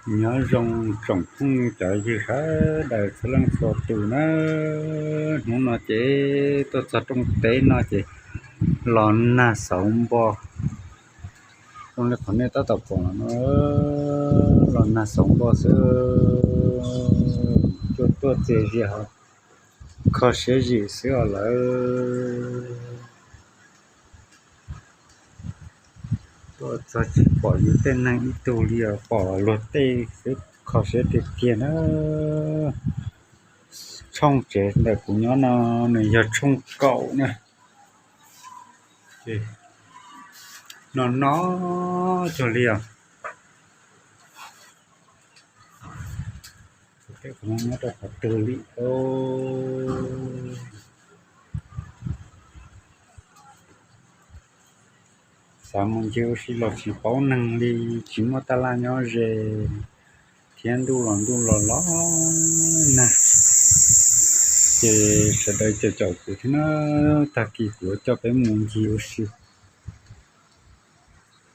Nyob zoo tsoom phooj cov ywg sawv daws txhua leej txhua tus na. Hnub no ces tuaj txog rooj teb no ces los nag xauv npo. Zoo li qhov nej tab tom pom no, los nag xauv npo xwb, tuaj tuaj txias zias ho kho siab zim xwb os lawm. Tuaj txog tsis pom yus tej neeg ib tug li os, pom luag tej xwb, kho siab tiag tiag na. Tshooj tsev ntawm kuv nyob no nws yog tshooj kaum na. Ces no no cuag li os. Nyob rau qhov twg li os. Xav mus ncig ua si los tsis paub neeg li, tsis muaj taj laj nyob ze, thiab ntuj los ntuj los los nag. Ces sawv daws caum caum kuv thiab na, tag kis kuv yuav coj peb mus ncig ua si.